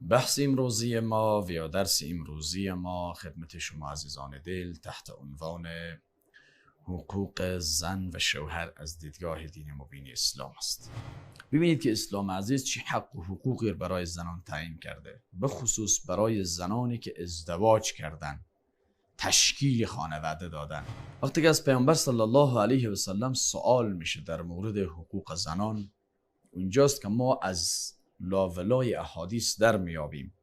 بحث امروزی ما و یا درس امروزی ما خدمت شما عزیزان دل تحت عنوان حقوق زن و شوهر از دیدگاه دین مبین اسلام است. ببینید که اسلام عزیز چه حق و حقوقی برای زنان تعیین کرده، به خصوص برای زنانی که ازدواج کردن، تشکیل خانواده دادن. وقتی که از پیامبر صلی الله علیه و سلم سوال میشه در مورد حقوق زنان، اونجاست که ما از لاولای احادیث در میابیم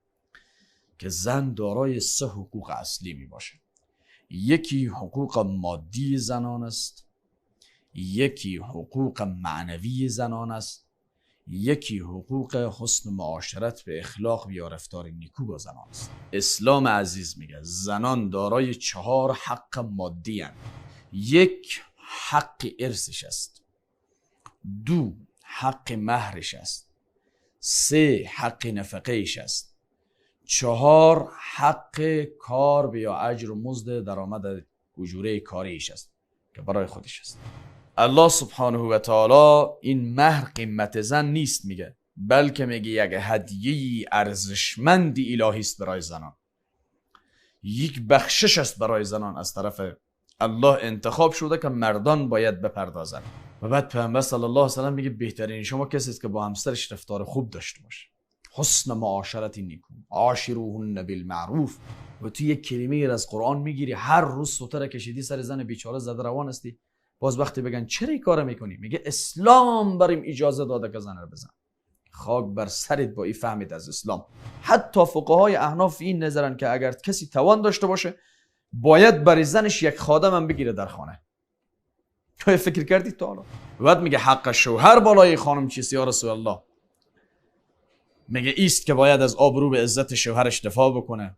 که زن دارای سه حقوق اصلی میباشه. یکی حقوق مادی زنان است، یکی حقوق معنوی زنان است، یکی حقوق حسن معاشرت به اخلاق یا رفتار نیکو با زنان است. اسلام عزیز میگه زنان دارای 4 حق مادی هستند. یک، حق ارثش است. 2، حق مهرش است. 3، حق نفقهش است. 4، حق کار یا اجر و مزد درآمد اجوره کاریش است که برای خودش است. الله سبحانه و تعالی این مهر قیمت زن نیست میگه، بلکه میگه یک هدیه ارزشمندی الهی است برای زنان، یک بخشش است برای زنان از طرف الله انتخاب شده که مردان باید بپردازند. و بعد پیامبر صلی الله علیه و سلم میگه بهترین شما کسی است که با همسرش رفتار خوب داشته باشه، حسن معاشرت نیکو، عاشروهن بالمعروف. و تو یک کلمه از قرآن میگیری، هر روز ستره کشیدی سر زن بیچاره زده روان هستی، باز وقتی بگن چرا این کارو میکنی، میگه اسلام بریم اجازه داده که زن رو بزن. خاک بر سرت با این فهمت از اسلام. حتی فقهای احناف این نظرن که اگر کسی توان داشته باشه باید برای زنش یک خادم هم بگیره در خانه. تو فکر کردی تا حالا؟ بعد میگه حق شوهر بالای خانم چیست یا رسول الله؟ میگه ایست که باید از آبرو به عزت شوهرش دفاع بکنه.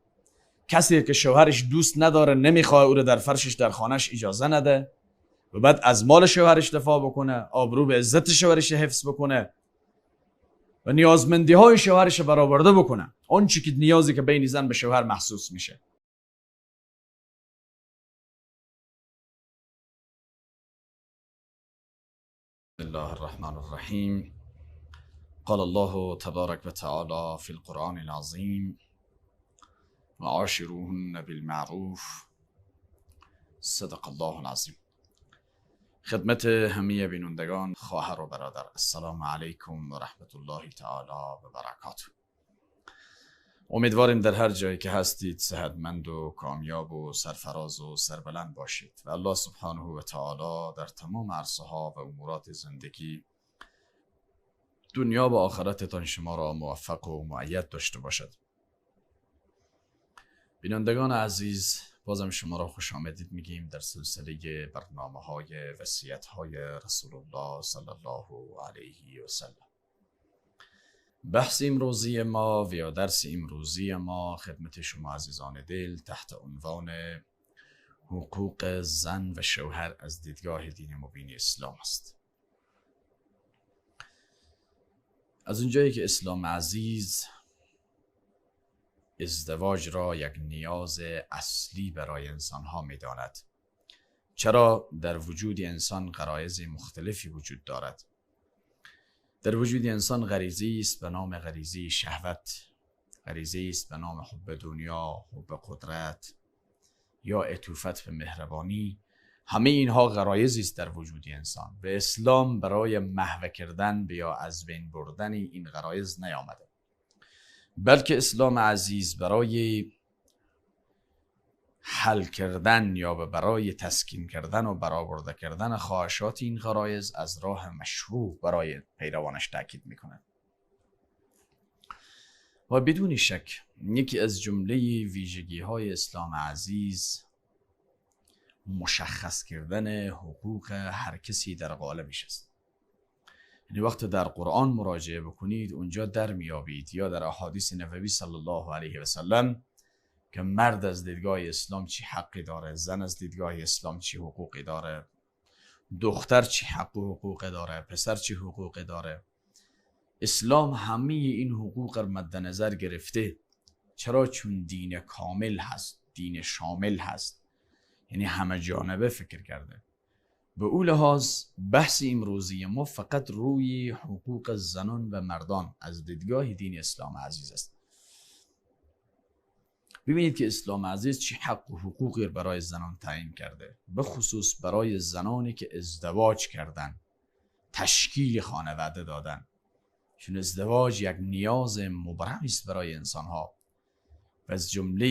کسی که شوهرش دوست نداره، نمیخواد او رو در فرشش در خانهش اجازه نده، و بعد از مال شوهرش دفاع بکنه، آبرو به عزت شوهرش حفظ بکنه و نیازمندی های شوهرش برآورده بکنه، اون چی که نیازی که بین زن به شوهر محسوس میشه. الله الرحمن الرحیم. قال الله تبارك وتعالى في القرآن العظیم وعاشروهن بالمعروف. صدق الله العظیم. خدمت همه بینندگان، خواهر و برادر، السلام علیکم و رحمت الله تعالی و برکاته. امیدواریم در هر جایی که هستید صحتمند و کامیاب و سرفراز و سربلند باشید و الله سبحانه و تعالی در تمام عرصه ها و امورات زندگی دنیا و آخرتتان شما را موفق و مؤید داشته باشد. بینندگان عزیز، بازم شما را خوش آمدید میگیم در سلسله برنامه های وصیت های رسول الله صلی الله علیه و سلم. بحث امروزی ما و یا درس امروزی ما خدمت شما عزیزان دل تحت عنوان حقوق زن و شوهر از دیدگاه دین مبین اسلام است. از اونجایی که اسلام عزیز ازدواج را یک نیاز اصلی برای انسان ها می داند، چرا در وجود انسان غرایز مختلفی وجود دارد. در وجود انسان غریزی است به نام غریزی شهوت، غریزی است به نام حب دنیا، حب قدرت یا عطوفت به مهربانی. همه اینها غرایزی است در وجود انسان و اسلام برای محو کردن یا از بین بردن این غرایز نیامده، بلکه اسلام عزیز برای حل کردن یا برای تسکین کردن و برآورده کردن خواهشات این غرایز از راه مشروع برای پیروانش تاکید میکنه. و بدون شک یکی از جمله ویژگی های اسلام عزیز مشخص کردن حقوق هر کسی در قالبش است. یعنی وقتی در قرآن مراجعه بکنید اونجا در میابید یا در احادیث نبوی صلی الله علیه و سلم که مرد از دیدگاه اسلام چی حقی داره، زن از دیدگاه اسلام چی حقوقی داره، دختر چی حق و حقوقی داره، پسر چی حقوقی داره. اسلام همه این حقوق را مد نظر گرفته. چرا؟ چون دین کامل هست، دین شامل هست، یعنی همه جانبه فکر کرده. به او لحاظ بحث امروزی ما فقط روی حقوق زنان و مردان از دیدگاه دین اسلام عزیز است. ببینید که اسلام عزیز چه حق و حقوقی برای زنان تعیین کرده، به خصوص برای زنانی که ازدواج کردن، تشکیل خانواده دادن. چون ازدواج یک نیاز مبرم است برای انسانها و از جمله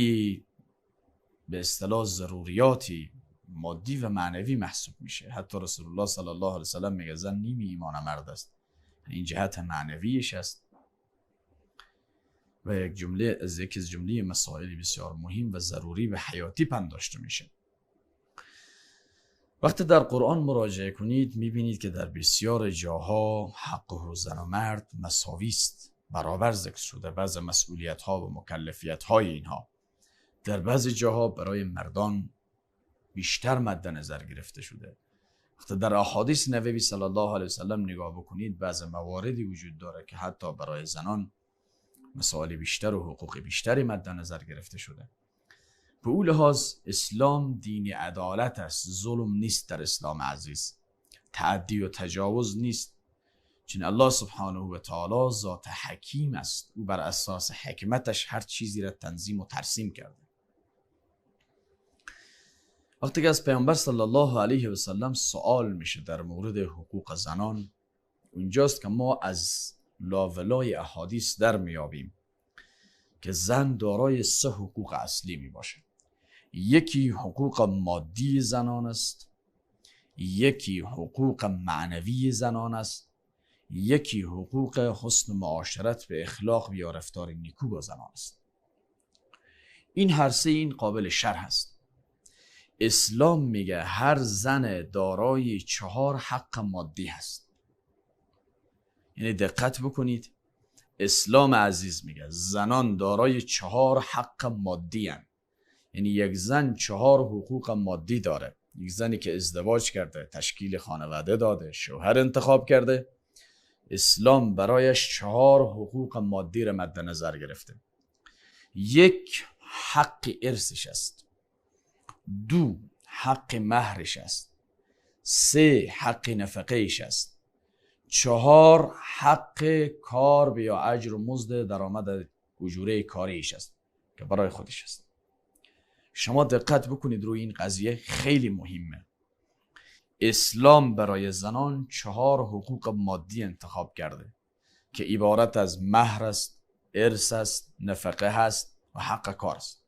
به اصطلاح ضروریاتی مادی و معنوی محسوب میشه. حتی رسول الله صلی الله علیه وسلم میگه زن نیمی ایمان مرد است، این جهت معنویش است. و یک جمله از یکی از جمله مسائل بسیار مهم و ضروری و حیاتی پنداشته میشه. وقتی در قرآن مراجعه کنید میبینید که در بسیار جاها حق زن و مرد مساوی است، برابر ذکر شده. بعض مسئولیت ها و مکلفیت های اینها در بعضی جاها برای مردان بیشتر مد نظر گرفته شده. وقتی در احادیث نبوی صلی الله علیه وسلم نگاه بکنید بعض مواردی وجود داره که حتی برای زنان مسائل بیشتر و حقوق بیشتری مد نظر گرفته شده. به او لحاظ اسلام دین عدالت است، ظلم نیست در اسلام عزیز، تعدی و تجاوز نیست. چون الله سبحانه و تعالی ذات حکیم است، او بر اساس حکمتش هر چیزی را تنظیم و ترسیم کرده. وقتی که از پیامبر صلی الله علیه و سلم سوال میشه در مورد حقوق زنان، اونجاست که ما از لاولای احادیث در میابیم که زن دارای سه حقوق اصلی می باشه. یکی حقوق مادی زنان است، یکی حقوق معنوی زنان است، یکی حقوق حسن معاشرت به اخلاق یا رفتار نیکو با زنان است. این هر سه این قابل شرح است. اسلام میگه هر زن دارای 4 حق مادی هست. یعنی دقت بکنید، اسلام عزیز میگه زنان دارای 4 حق مادی هستند. یعنی یک زن 4 حقوق مادی داره. یک زنی که ازدواج کرده، تشکیل خانواده داده، شوهر انتخاب کرده، اسلام برایش 4 حقوق مادی را مد نظر گرفته. 1 حق ارثش است، 2 حق مهرش است، 3 حق نفقهش است، 4 حق کار یا اجر و مزد درآمد اجوره کاریش است که برای خودش است. شما دقت بکنید روی این قضیه، خیلی مهمه. اسلام برای زنان 4 حقوق مادی انتخاب کرده که عبارت از مهر است، ارث است، نفقه هست و حق کار است.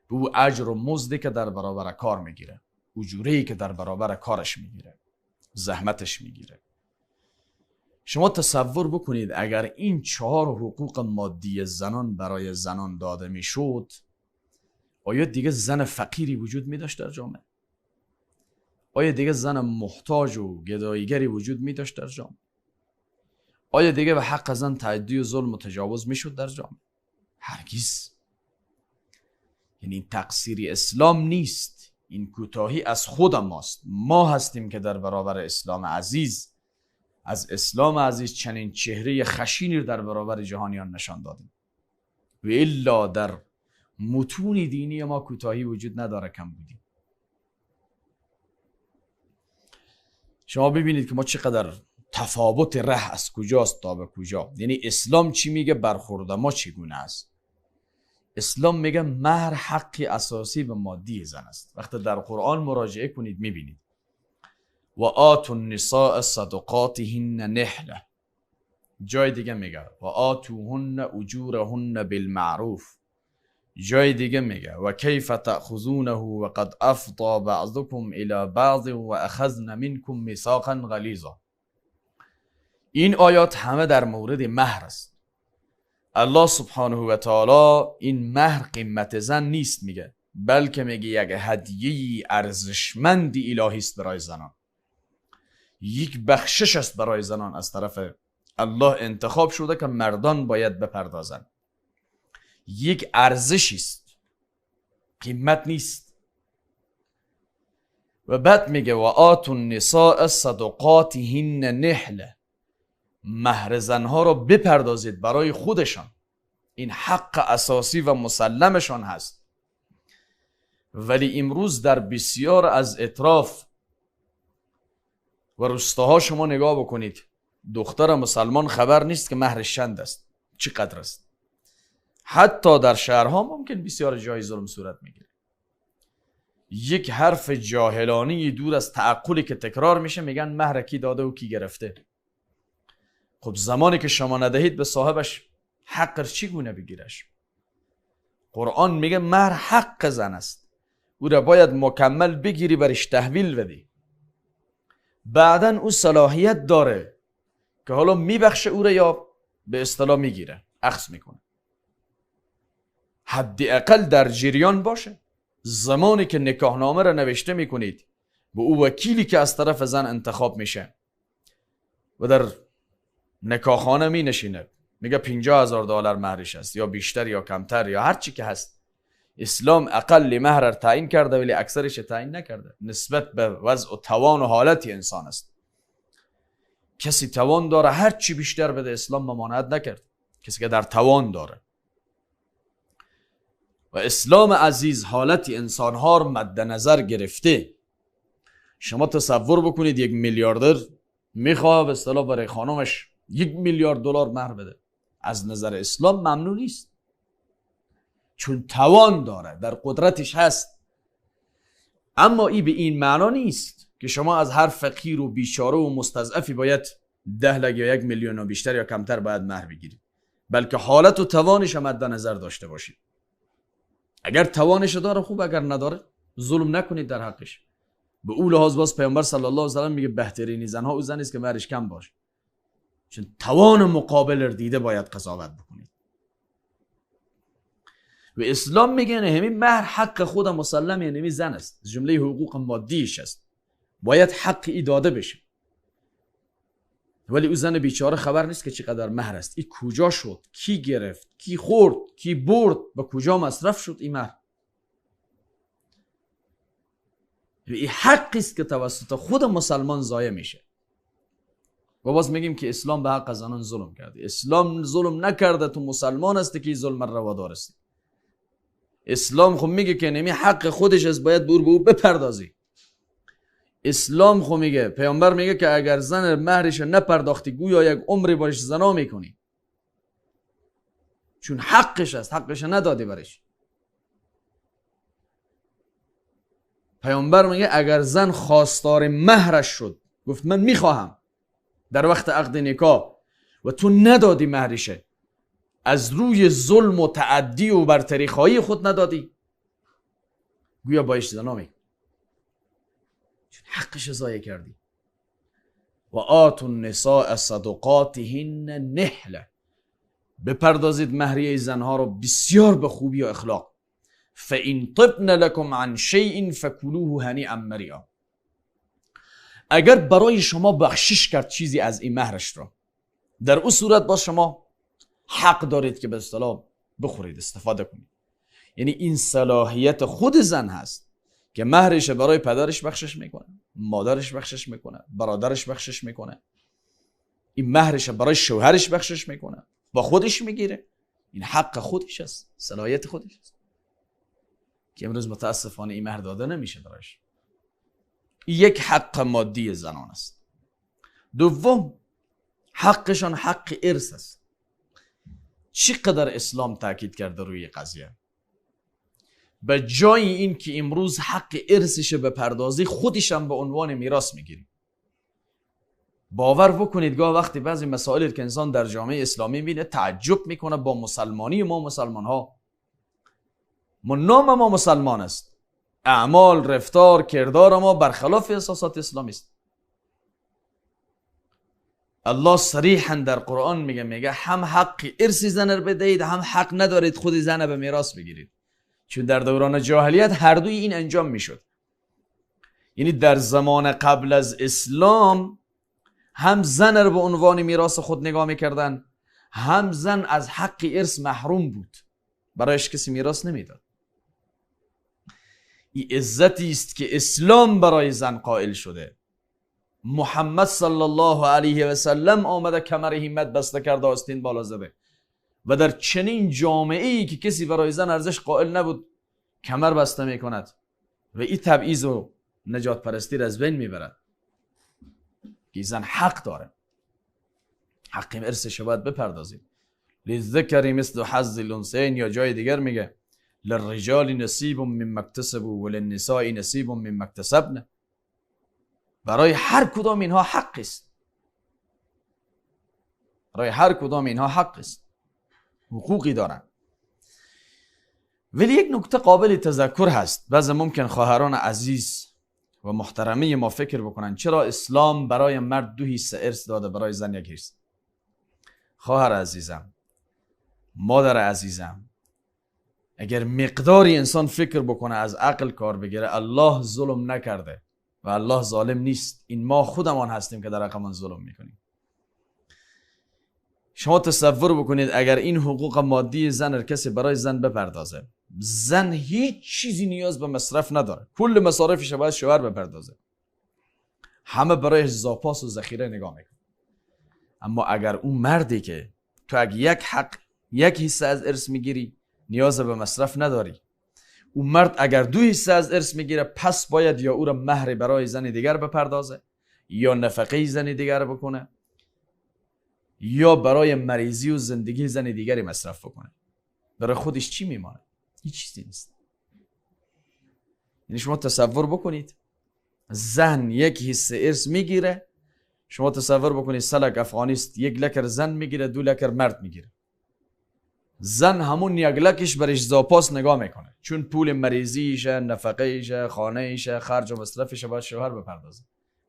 به او اجر و مزدی که در برابر کار میگیره، اجوره‌ای که در برابر کارش میگیره، زحمتش میگیره. شما تصور بکنید اگر این 4 حقوق مادی زنان برای زنان داده میشد، آیا دیگه زن فقیری وجود میداشت در جامعه؟ آیا دیگه زن محتاج و گداییگری وجود میداشت در جامعه؟ آیا دیگه به حق زن تعدی و ظلم و تجاوز میشد در جامعه؟ هرگز. یعنی تقصیری اسلام نیست، این کوتاهی از خود ماست. ما هستیم که در برابر اسلام عزیز، از اسلام عزیز چنین چهره خشینی رو در برابر جهانیان نشان دادیم. و الا در متون دینی ما کوتاهی وجود نداره، کم بودیم. شما ببینید که ما چقدر تفاوت ره از کجاست تا به کجا. یعنی اسلام چی میگه، برخورد ما چگونه است. اسلام میگه مهر حق اساسی و مادی زن است. وقتی در قرآن مراجعه کنید میبینید و آتوا النساء صدقاتهن نحله. جای دیگه میگه و آتوهن اجورهن بالمعروف. جای دیگه میگه و کیف تأخذونه و قد افضى بعضکم الى بعض و اخذن منکم میثاقا غلیظا. این آیات همه در مورد مهر است. الله سبحانه و تعالی این مهر قیمت زن نیست میگه، بلکه میگه یک هدیه ارزشمندی الهی است برای زنان، یک بخشش است برای زنان از طرف الله انتخاب شده که مردان باید بپردازند. یک ارزشی است، قیمت نیست. و بعد میگه و آتوا النساء صدقاتهن نحله. مهر زنها را بپردازید برای خودشان، این حق اساسی و مسلمشان هست. ولی امروز در بسیار از اطراف و روستاها شما نگاه بکنید، دختر مسلمان خبر نیست که مهرش چند است، چقدر است. حتی در شهرها ممکن بسیار جای ظلم صورت میگیره. یک حرف جاهلانی دور از تعقلی که تکرار میشه، میگن مهر کی داده و کی گرفته. خب زمانی که شما ندهید به صاحبش حق چگونه بگیرش؟ قرآن میگه مهر حق زن است، او را باید مکمل بگیری، برش تحویل بدی. بعداً او صلاحیت داره که حالا میبخشه او را یا به اصطلاح میگیره، اخذ میکنه. حداقل در جریان باشه. زمانی که نکاحنامه را نوشته میکنید به او وکیلی که از طرف زن انتخاب میشه و در نکاحخانه می نشینه، میگه $50,000 مهرش است یا بیشتر یا کمتر یا هر چی که هست. اسلام اقل مهر را تعیین کرده ولی اکثرش تعیین نکرده، نسبت به وضع و توان و حالت انسان است. کسی توان داره هر چی بیشتر بده، اسلام ممانعت نکرد. کسی که در توان داره. و اسلام عزیز حالت انسانها رو مد نظر گرفته. شما تصور بکنید یک میلیاردر میخواد به اصطلاح برای خانمش $1 میلیارد مهر بده. از نظر اسلام ممنوع نیست، چون توان داره، در قدرتش هست. اما ای به این معنا نیست که شما از هر فقیر و بیچاره و مستضعفی باید 10 لک یا 1 میلیون و بیشتر یا کمتر باید مهر بگیرید، بلکه حالت و توانش مد نظر داشته باشید. اگر توانش داره خوب، اگر نداره ظلم نکنید در حقش. به او لحاظ باز پیامبر صلی الله علیه و سلم میگه بهترین زنها او زنی است که مهرش کم باشه، چون توان مقابل رو دیده باید قضاوت بکنید. و اسلام میگه نه، همین مهر حق خود مسلم یعنی زن است، جمله حقوق مادیش است، باید حق ای داده بشه. ولی او زن بیچاره خبر نیست که چقدر مهر است، ای کجا شد، کی گرفت، کی خورد، کی برد، به کجا مصرف شد این مهر. ای حقی است که توسط خود مسلمان ضایع میشه. و باز میگیم که اسلام به حق زنان ظلم کرده. اسلام ظلم نکرده، تو مسلمان هستی که ظلم روادار هستی. اسلام خب میگه که نمی حق خودش است، باید بور به او بپردازی. اسلام خب میگه، پیامبر میگه که اگر زن مهرش نپرداختی گویا یک عمری باش زنا میکنی، چون حقش است، حقش ندادی برش. پیامبر میگه اگر زن خواستار مهرش شد، گفت من میخواهم در وقت عقد نکاح، و تو ندادی مهرشه، از روی ظلم و تعدی و برتری خواهی خود ندادی، گویا باش زنا میکنی، چون حقش ضایع کردی. و آتوا النساء صدقاتهن نحله، بپردازید مهریه زنها رو بسیار به خوبی و اخلاق. فإن طبن لكم عن شیء فکلوه هنیئا مریئا، اگر برای شما بخشش کرد چیزی از این مهرش رو، در اون صورت با شما حق دارید که به اصطلاح بخورید، استفاده کنید. یعنی این صلاحیت خود زن هست که مهرش برای پدرش بخشش میکنه، مادرش بخشش میکنه، برادرش بخشش میکنه، این مهرش برای شوهرش بخشش میکنه، با خودش میگیره. این حق خودش است، صلاحیت خودش است که امروز متاسفانه این مهر داده نمیشه برایش. یک حق مادی زنان است. دوم حقشان حق ارث است. چقدر اسلام تاکید کرده روی قضیه. به جای این که امروز حق ارثش بپردازی، خودش هم به عنوان میراث میگیری. باور بکنید گاه وقتی بعضی مسائل که انسان در جامعه اسلامی میبینه تعجب میکنه با مسلمانی ما مسلمان ها. ما نام ما مسلمان است، اعمال، رفتار، کردار ما برخلاف احساسات اسلامی است. الله صریحا در قرآن میگه هم حق ارث زن رو بدهید، هم حق ندارید خود زن به میراث بگیرید. چون در دوران جاهلیت هر دوی این انجام میشد. یعنی در زمان قبل از اسلام هم زن رو به عنوان میراث خود نگاه میکردن، هم زن از حق ارث محروم بود، برایش کسی میراث نمیداد. این عزتی است که اسلام برای زن قائل شده. محمد صلی الله علیه و سلم آمده کمر همت بسته کرده، آستین بالا زده، و در چنین جامعه ای که کسی برای زن ارزش قائل نبود کمر بسته میکند و این تبعیض و نجات پرستی را از بین میبرد. که زن حق داره، حق ارثش باید بپردازیم. للذکر مثل حظ الانثیین، یا جای دیگر میگه للرجال نصیب مما اکتسبوا وللنساء نصیب مما اکتسبن. برای هر کدام اینها حق است، برای هر کدام اینها حق است، حقوقی دارن. ولی یک نکته قابل تذکر هست. بعض ممکن خواهران عزیز و محترمه ما فکر بکنن چرا اسلام برای مرد 2 حصه ارث داده، برای زن 1 حصه. خواهر عزیزم، مادر عزیزم، اگر مقداری انسان فکر بکنه، از عقل کار بگیره، الله ظلم نکرده و الله ظالم نیست. این ما خودمان هستیم که در حقمان ظلم میکنیم. شما تصور بکنید اگر این حقوق مادی زن هر کسی برای زن بپردازه، زن هیچ چیزی نیاز به مصرف نداره، کل مصارفش باید شوهر بپردازه، همه برای زاپاس و ذخیره نگاه میکنه. اما اگر اون مردی که تو اگه یک حق، یک حصه از ارث میگیری، نیاز به مصرف نداری، اون مرد اگر 2 حصه از ارث میگیره، پس باید یا او را مهر برای زن دیگر بپردازه، یا نفقه زن دیگر بکنه، یا برای مریضی و زندگی زن دیگری مصرف بکنه. برای خودش چی میمانه؟ هیچ چیزی نیست. یعنی شما تصور بکنید زن یک حصه ارث میگیره، شما تصور بکنید سلک افغانیست، 1 لکر زن میگیره، 2 لکر مرد میگیره. زن همون 1 لکش برش زاپاس نگاه میکنه، چون پول مریضیشه، نفقهشه، خانهشه، خرج و مصرفشه باید شوهر بپردازه،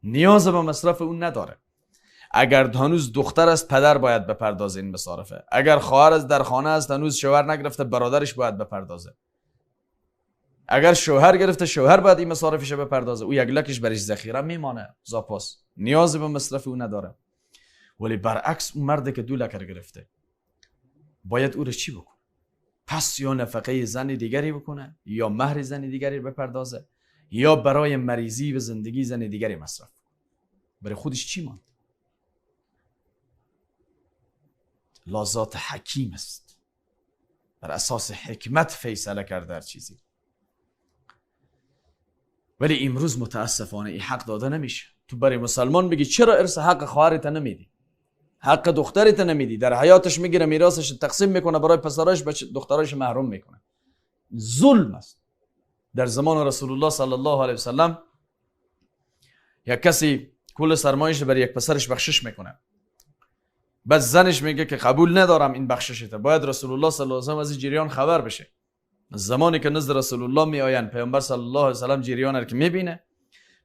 نیاز به مصرف اون نداره. اگر هنوز دختر است، پدر باید بپردازه این مصارفه. اگر خواهر است، در خانه است، هنوز شوهر نگرفته، برادرش باید بپردازه. اگر شوهر گرفته، شوهر باید این مصارفش بپردازه. او 1 لکش برش ذخیره میمانه، زاپاس، نیاز به مصرف او نداره. ولی برعکس اون مرد که 2 لکر گرفته، باید او رو چی بکنه؟ پس یا نفقه زن دیگری بکنه، یا مهر زن دیگری بپردازه، یا برای مریضی و زندگی زن دیگری مصرف کنه. برای خودش چی ماند؟ لا ذات حکیم است، بر اساس حکمت فیصله کرد در چیزی. ولی امروز متاسفانه این حق داده نمیشه. تو برای مسلمان بگی چرا ارث حق خواهرت نمیدی، حق دخترت نمیدی، در حیاتش میگیره، میراثش تقسیم میکنه برای پسراش، بچه دختراش محروم میکنه. ظلم است. در زمان رسول الله صلی الله علیه وسلم یک کسی کل سرمایش برای یک پسرش بخشش میکنه، بعد زنش میگه که قبول ندارم این بخششت، باید رسول الله صلی الله علیه وسلم از این جریان خبر بشه. زمانی که نزد رسول الله میآیند، پیامبر صلی الله علیه وسلم جریان رو که میبینه،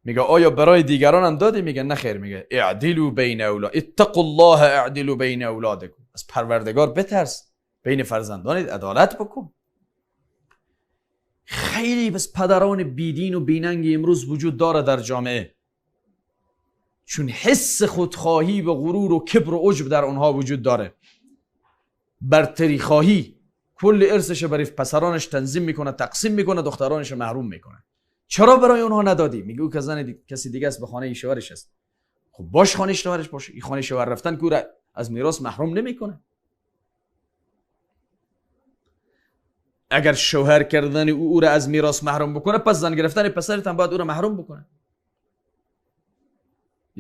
میگه آیا برای دیگران هم دادی؟ میگه نه خیر. میگه اعدلوا بین اولاد، اتقوا الله اعدلوا بین اولادکم، از پروردگار بترس، بین فرزندانت عدالت بکن. خیلی بس پدران بیدین و بیننگ امروز وجود داره در جامعه، چون حس خودخواهی و غرور و کبر و عجب در آنها وجود داره. برتری خواهی، کل ارثش برای پسرانش تنظیم میکنه، تقسیم میکنه، دخترانش محروم میکنه. چرا برای اونها ندادی؟ میگه او که زن کسی دیگه است، به خانه شوهرش است. خب باش خانه شوهرش باشه، این خانه شوهر رفتن که او را از میراث محروم نمیکنه. اگر شوهر کردن او را از میراث محروم بکنه، پس زن گرفتن پسرت هم باید او را محروم بکنه.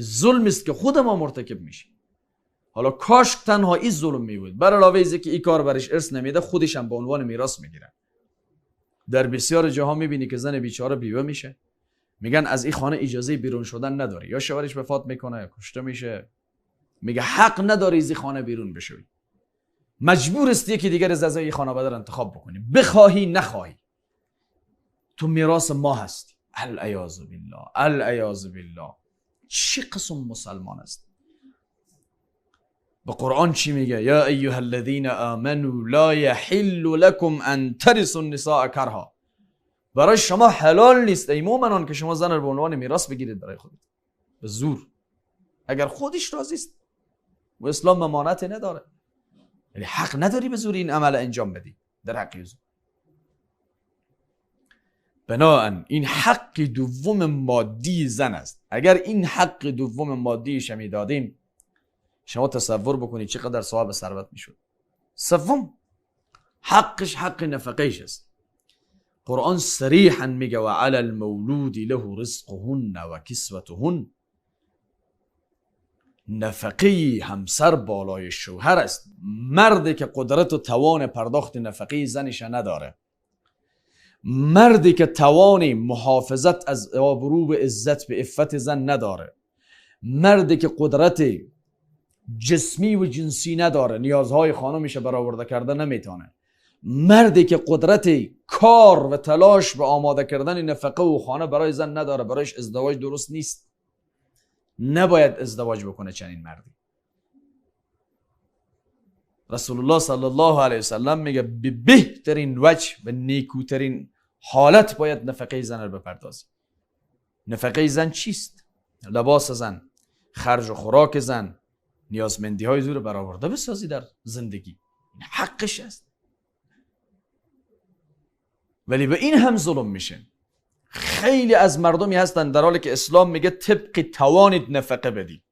ظلم است که خود ما مرتکب میشیم. حالا کاش تنها این ظلم می بود، بر علاوه از که این کار برش ارث نمیده، خودش هم به عنوان میراث میگیره. در بسیار جاها میبینی که زن بیچاره بیوه میشه، میگن از این خانه اجازه بیرون شدن نداری، یا شوهرش وفات میکنه یا کشته میشه، میگه حق نداری از این خانه بیرون بشوی، مجبور است یکی دیگر از اعضای خانواده را انتخاب بکنی، بخواهی نخواهی، تو میراث ما هستی. العیاذ بالله، العیاذ بالله. چی قسم مسلمان است؟ به قرآن چی میگه؟ یا ایها الذین آمنوا لا یحل لکم ان ترثوا النساء کرها. برای شما حلال نیست ای مؤمنان که شما زن رو به عنوان میراث بگیرید برای خودت به زور، اگر خودش راضی است. و اسلام ممانعت نداره، یعنی حق نداری به زور این عمل انجام بدی در حق او. بناهن این حق دوم مادی زن است. اگر این حق دوم مادیش میدادیم، شما تصور بکنید چقدر صاحب ثروت میشد. سوم حقش حق نفقهش است. قرآن صریحا میگه و علی المولود له رزقهن و کسوتهن. نفقه همسر بالای شوهر است. مردی که قدرت و توان پرداخت نفقه زنش نداره، مردی که توان محافظت از آبرو به عزت به عفت زن نداره، مردی که قدرت جسمی و جنسی نداره، نیازهای خانمش برآورده کرده نمیتونه، مردی که قدرت کار و تلاش به آماده کردن نفقه و خانه برای زن نداره، برایش ازدواج درست نیست، نباید ازدواج بکنه چنین مردی. رسول الله صلی الله علیه وسلم میگه به بهترین وجه و نیکوترین حالت باید نفقه زن رو بپردازی. نفقه زن چیست؟ لباس زن، خرج و خوراک زن، نیازمندی های زور برآورده بسازی در زندگی، این حقش است. ولی به این هم ظلم میشه. خیلی از مردمی هستن در حالی که اسلام میگه طبق توانت نفقه بدی،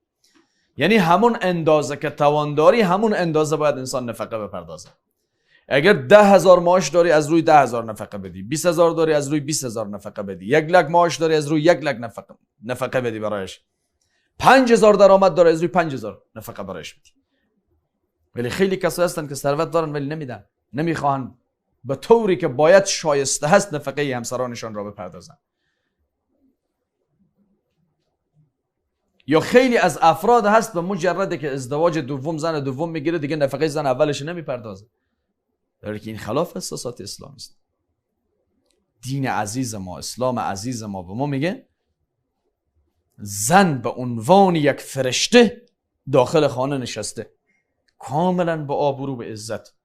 یعنی همون اندازه که توان داری همون اندازه باید انسان نفقه بپردازه. اگر 10,000 معاش داری از روی 10,000 نفقه بدی، 20,000 داری از روی 20,000 نفقه بدی، 1 لک معاش داری از روی 1 لک نفقه بدی برایش، 5,000 درآمد داره از روی 5,000 نفقه برایش بدی. ولی خیلی کسایی هستن که ثروت دارن ولی نمیدن، نمیخواهن به طوری که باید شایسته هست نفقه همسرانشان را بپردازن. یا خیلی از افراد هست به مجرد که ازدواج دوم، زن دوم میگیره، دیگه نفقه زن اولش نمیپردازه، در که این خلاف اساسات اسلام است. دین عزیز ما، اسلام عزیز ما به ما میگه زن به عنوان یک فرشته داخل خانه نشسته، کاملا با آبرو، به عزت.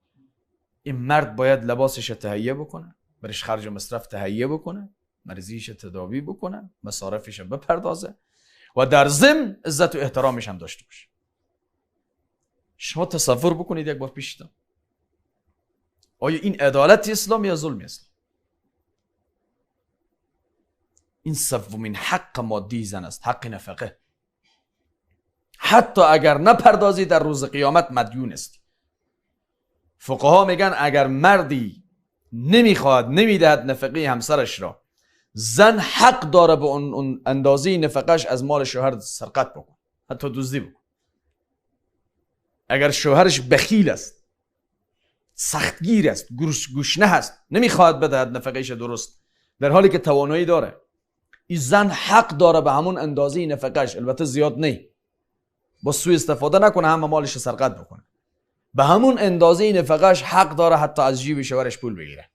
این مرد باید لباسش تهیه بکنه، برش خرج و مصرف تهیه بکنه، مریضیش تداوی بکنه، مصارفش بپردازه و در ضمن عزت و احترامش هم داشته باشه. شما تصور بکنید یک بار پیشتان، آیا این عدالت اسلام یا ظلم اسلام؟ این سومین حق مادی زن است، حق نفقه. حتی اگر نپردازی در روز قیامت مدیون است. فقها میگن اگر مردی نمیخواد، نمیدهد نفقه همسرش را، زن حق داره به اون اندازه نفقهش از مال شوهر سرقت بکن، حتی دزدی بکن. اگر شوهرش بخیل است، سختگیر است، گشنه است، نمیخواد بدهد نفقهش درست، در حالی که توانایی داره، این زن حق داره به همون اندازه نفقهش، البته زیاد نه، با سوء استفاده نکنه، همه مالش سرقت بکنه، به همون اندازه نفقهش حق داره حتی از جیب شوهرش پول بگیره،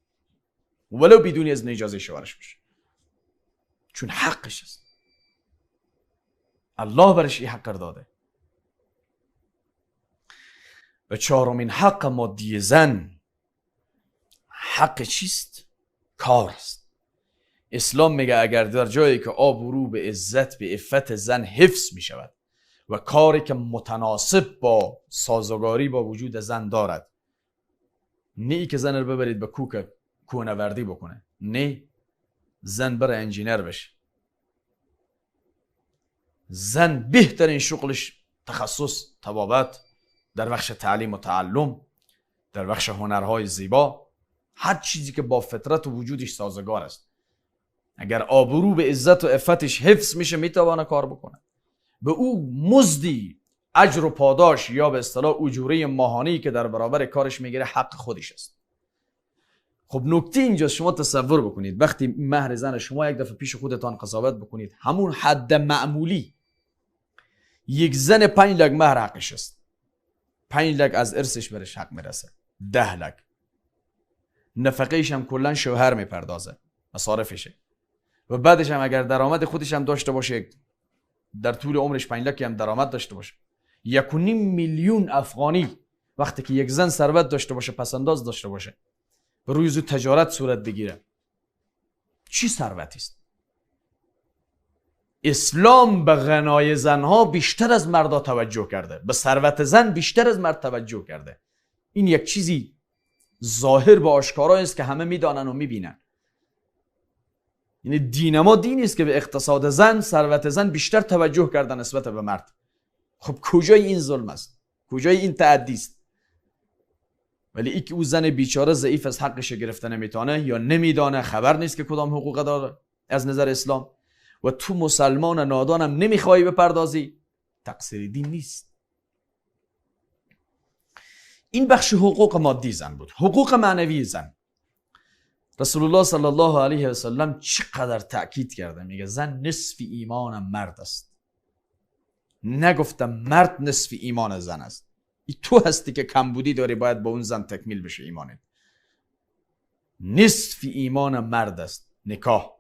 ولو بدون اذن اجازه شوهرش باشه، چون حقش است. الله برش این حق داده. و چهارمین حق مادی زن حق چیست؟ کار است. اسلام میگه اگر در جایی که آبرو به عزت به عفت زن حفظ میشود و کاری که متناسب با سازگاری با وجود زن دارد، نه ای که زن رو ببرید به کوک کوهنوردی بکنه، نه زن بره انجینر بشه. زن بهترین شغلش تخصص طبابت، در بخش تعلیم و تعلم، در بخش هنرهای زیبا، هر چیزی که با فطرت و وجودش سازگار است. اگر آبرو به عزت و عفتش حفظ میشه میتوانه کار بکنه. به او مزدی، اجر و پاداش یا به اصطلاح اجوره ماهانه‌ای که در برابر کارش میگیره حق خودش است. خب نکته اینجا شما تصور بکنید وقتی مهر زن شما یک دفعه پیش خودتان قضاوت بکنید، همون حد معمولی یک زن 5 لک مهر حقش است، 5 لک از ارثش برش حق میرسه، 10 لک نفقهش هم کلا شوهر میپردازه، مصارفشه، و بعدش هم اگر درآمد خودش هم داشته باشه در طول عمرش 5 لک هم درآمد داشته باشه، 1.5 میلیون افغانی وقتی که یک زن ثروت داشته باشه، پسنداز داشته باشه، به روی زود تجارت صورت بگیره، چی ثروتی است؟ اسلام به غنای زنها بیشتر از مردا توجه کرده، به ثروت زن بیشتر از مرد توجه کرده. این یک چیزی ظاهر به آشکارا است که همه میدانن و میبینن. یعنی دین ما دینی است که به اقتصاد زن، ثروت زن بیشتر توجه کرده نسبت به مرد. خب کجای این ظلم است؟ کجای این تعدی است؟ ولی ای که او زن بیچاره ضعیف از حقش گرفته نمیتونه یا نمیدانه، خبر نیست که کدام حقوق داره از نظر اسلام، و تو مسلمان نادانم نمیخوای بپردازی، تقصیر دین نیست. این بخش حقوق مادی زن بود. حقوق معنوی زن، رسول الله صلی الله علیه و سلم چقدر تأکید کرده، میگه زن نصف ایمان مرد است. نگفتم مرد نصف ایمان زن است. ای تو هستی که کمبودی داری، باید با اون زن تکمیل بشه ایمانت. نصف ایمان مرد است نکاح.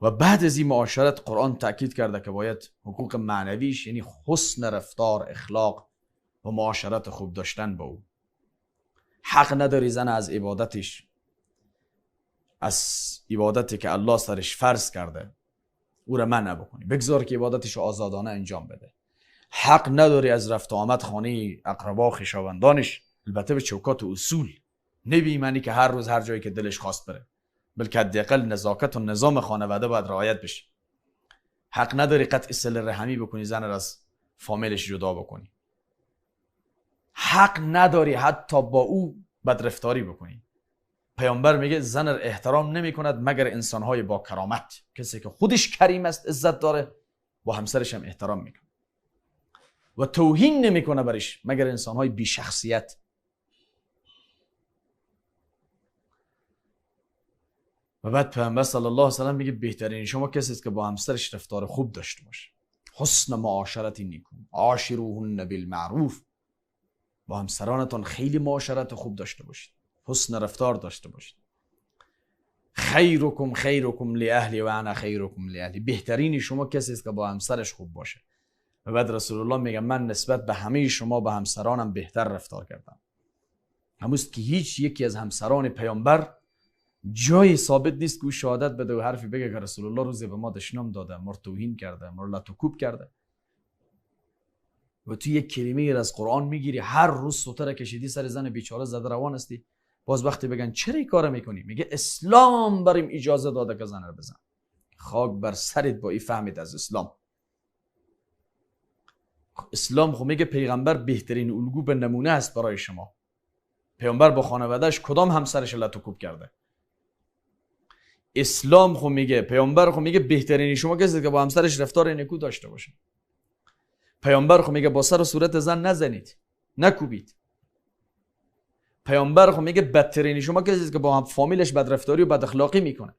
و بعد از این معاشرت قرآن تأکید کرده که باید حقوق معنویش، یعنی حسن رفتار، اخلاق و معاشرت خوب داشتن با او. حق نداری زن از عبادتش، از عبادتی که الله سرش فرض کرده، او را منع بکنی. بگذار که عبادتش رو آزادانه انجام بده. حق نداری از رفت آمد خانه اقربا خویشاوندانش، البته به چوکات و اصول، نه به معنی که هر روز هر جایی که دلش خواست بره، بلکه حداقل نزاکت و نظام خانواده باید رعایت بشه. حق نداری قطع صله رحمی بکنی، زن را از فامیلش جدا بکنی. حق نداری حتی با او بدرفتاری بکنی. پیامبر میگه زن را احترام نمی کند مگر انسانهای با کرامت، کسی که خودش کریم است، عزت داره، با همسرش هم احترام میکنه. و توهین نمیکنه برش مگر انسانهای بی شخصیت. و بعد پیامبر صلی الله علیه و سلم میگه بهترین شما کسی است که با همسرش رفتار خوب داشته باشه، حسن معاشرت نیکو، عاشروهن بالمعروف، با همسرانتان خیلی معاشرت خوب داشته باشید، حسن رفتار داشته باشید. خیرکم خیرکم لاهلی و انا خیرکم لاهلی، بهترین شما کسی است که با همسرش خوب باشه. و بعد رسول الله میگه من نسبت به همه شما به همسرانم بهتر رفتار کردم. هموست که هیچ یکی از همسران پیامبر جای ثابت نیست که او شهادت بده و حرفی بگه که رسول الله روزی به ما دشنام داده، ما رو توهین کرده، ما رو لت و کوب کرده. و تو یک کلمه از قرآن میگیری، هر روز ستره کشیدی سر زن بیچاره زده روان هستی، باز وقتی بگن چرا این کارو میکنی، میگه اسلام بریم اجازه داده که زن رو بزن. خاک بر سرت با این فهمت از اسلام. اسلام خب میگه پیغمبر بهترین الگو به نمونه است برای شما. پیامبر با خانواده‌اش کدام همسرش لت و کوب کرده؟ اسلام خب میگه، پیامبر خب میگه بهترین شما کسی که با همسرش رفتار نیکو داشته باشه. پیامبر خب میگه با سر و صورت زن نزنید، نکوبید. پیامبر خب میگه بدترین شما کسی که با هم فامیلش بدرفتاری و بد اخلاقی میکنه.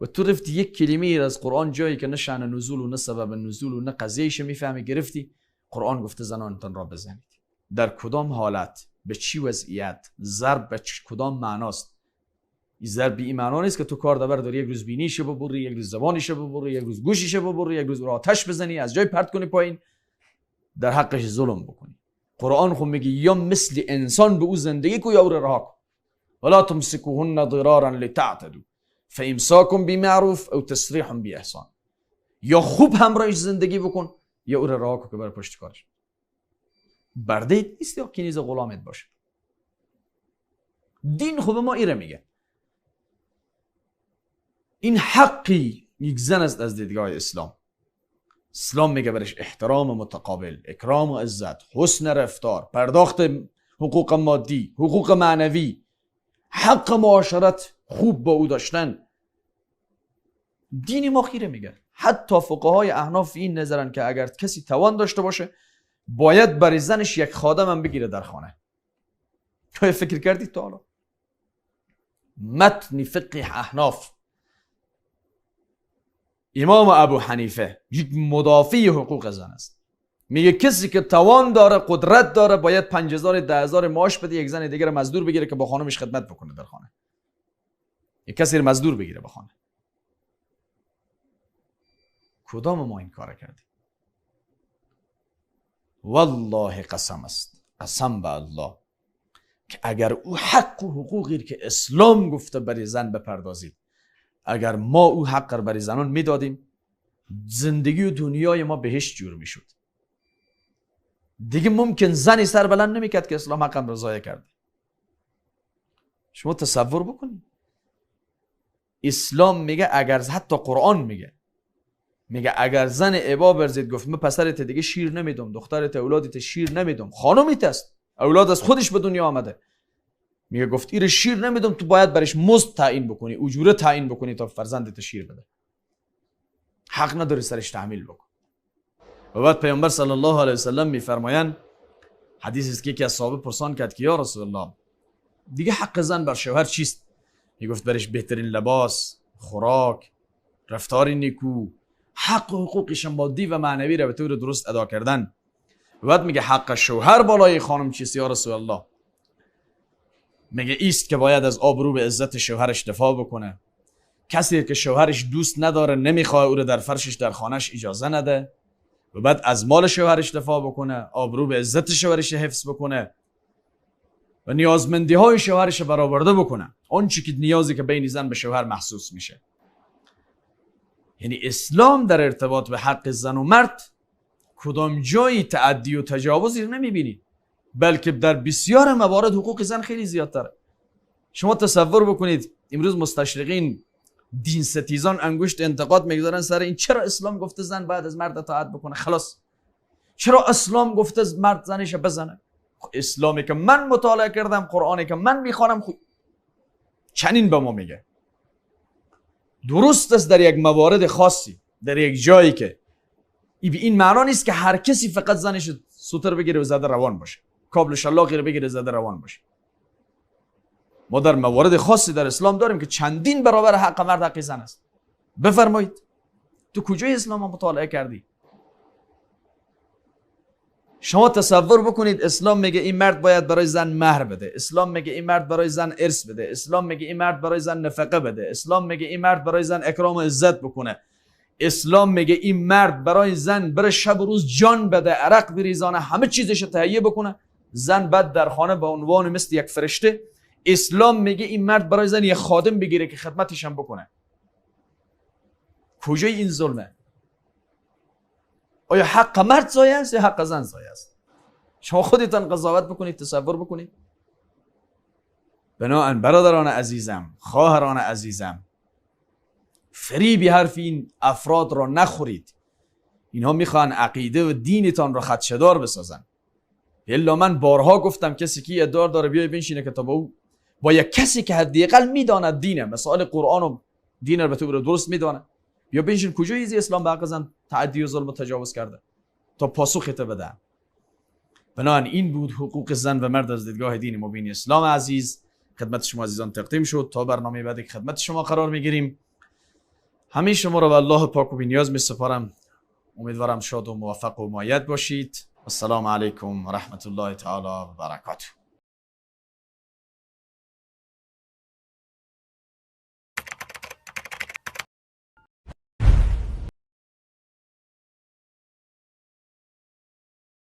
و تو رفتی یک کلمه از قرآن جایی که نه شأن نزول و نه سبب نزول و نه قضیهش میفهمی گرفتی، قرآن گفته زنانتان را بزنید. در کدام حالت، به چی وضعیت، ضرب به کدام معناست؟ این ضرب این معنا نیست که تو کار دبر داری یک روز بینیش ببری، یک روز زبانش ببری، یک روز گوشیش ببری، یک روز آتش بزنی، از جای پرت کنی پایین، در حقش ظلم بکنی. قرآن خو میگه یا مثل انسان به او زندگی کو یا او را رها کن. ولا تمسكوهن ضرارا لتعتدوا فامساک بمعروف او تسریح باحسان. یا خوب همراهش زندگی بکن یا او را رها کن که بر پشت کارش. برده نیست یا کنیز غلامت باشه. دین خو به ما ایره میگه. این حقی یک زن است از دیدگاه اسلام. اسلام میگه برش احترام متقابل، اکرام و عزت، حسن رفتار، پرداخت حقوق مادی، حقوق معنوی، حق معاشرت خوب با او داشتن. دین ما خیره میگه. حتی فقهای احناف این نظرن که اگر کسی توان داشته باشه باید برای زنش یک خادم هم بگیره در خانه. تو فکر کردی تا حالا؟ متن فقه احناف، امام ابو حنیفه یک مدافع حقوق زن است. میگه کسی که توان داره، قدرت داره، باید 5000 10000 معاش بده یک زن دیگه رو مزدور بگیره که با خانمش خدمت بکنه در خانه. یک کسی رو مزدور بگیره به خانه. کدام ما این کار کردیم؟ والله قسم است، قسم به الله که اگر او حق و حقوقی که اسلام گفته برای زن بپردازید، اگر ما او حق رو برای زنان میدادیم، زندگی و دنیای ما بهش جور میشد. دیگه ممکن زنی سر بلند نمیکرد که اسلام حقم رضایه کرده. شما تصور بکنید، اسلام میگه اگر، حتی قرآن میگه، میگه اگر زن ابا برزید گفت من پسرت دیگه شیر نمیدم، دخترت اولادت شیر نمیدم، خانومیت است، اولاد از خودش به دنیا آمده، میگه گفت ایره شیر نمیدم، تو باید برش مزد تعیین بکنی، اجوره تعیین بکنی تا فرزندت شیر بده. حق نداری سرش تحمیل بکن. و بعد پیامبر صلی الله علیه و سلم میفرمایند، حدیث است که یکی از صحابه پرسان کرد که یا رسول الله دیگه حق زن بر شوهر چیست؟ میگفت برش بهترین لباس، خوراک، رفتار نیکو، حق و حقوقش مادی و معنوی را به طور درست ادا کردن. و بعد میگه حق شوهر بالای خانم چیست یا رسول الله؟ میگه ایست که باید از آبرو به عزت شوهرش دفاع بکنه. کسی که شوهرش دوست نداره، نمیخواه او رو در فرشش در خانهش اجازه نده. و بعد از مال شوهرش دفاع بکنه، آبرو به عزت شوهرش حفظ بکنه و نیازمندی های شوهرش برآورده بکنه، اون چی که نیازی که بین زن به شوهر محسوس میشه. یعنی اسلام در ارتباط به حق زن و مرد کدام جایی تعدی و تجاوزی رو نمیبینید، بلکه در بسیار موارد حقوق زن خیلی زیادتره. شما تصور بکنید امروز مستشرقین دین ستیزان انگشت انتقاد میگذارن سر این، چرا اسلام گفته زن بعد از مرد اطاعت بکنه؟ خلاص چرا اسلام گفته مرد زنش بزنه؟ اسلامی که من مطالعه کردم، قرآنی که من میخوانم، چنین به ما میگه. درست است در یک موارد خاصی، در یک جایی که این معنا نیست که هر کسی فقط زنش سوتر بگیره و زده روان باشه، کابل شلاقی رو بگیره زده روان باشه. ما در موارد خاصی در اسلام داریم که چندین برابر حق مرد حق زن است. بفرمایید تو کجای اسلام مطالعه کردی؟ شما تصور بکنید اسلام میگه این مرد باید برای زن مهر بده، اسلام میگه این مرد برای زن ارث بده، اسلام میگه این مرد برای زن نفقه بده، اسلام میگه این مرد برای زن اکرام و عزت بکنه، اسلام میگه این مرد برای زن بره شب و روز جان بده، عرق بریزانه، همه چیزش تهیه بکنه، زن بعد در خانه به عنوان مثل یک فرشته. اسلام میگه این مرد برای زن یک خادم بگیره که خدمتش هم بکنه. کجای این ظلمه؟ آیا حق مرد ضایع است یا حق زن ضایع است؟ شما خودتان قضاوت بکنید، تصور بکنید. بناهن برادران عزیزم، خواهران عزیزم، فریبی حرف این افراد را نخورید. اینها میخوان عقیده و دینتان را خدشه‌دار بسازن. الا من بارها گفتم کسی که ادعا داره بیای بنشینه که تا با او، با یک کسی که حداقل میداند دینه، مسائل قرآن و دین رو به طور درست میدانه، بیا بنشین کجای ایزی اسلام به حق زن تعدی و ظلم و تجاوز کرده تا پاسخ بده. بنابراین این بود حقوق زن و مرد از دیدگاه دین مبین اسلام عزیز. خدمت شما عزیزان تقدیم شد. تا برنامه بعدی خدمت شما قرار میگیریم. همه شما را به الله پاک و بی‌نیاز میسپارم. امیدوارم شاد و موفق و مؤید باشید. السلام علیکم و رحمت الله تعالی و برکاته.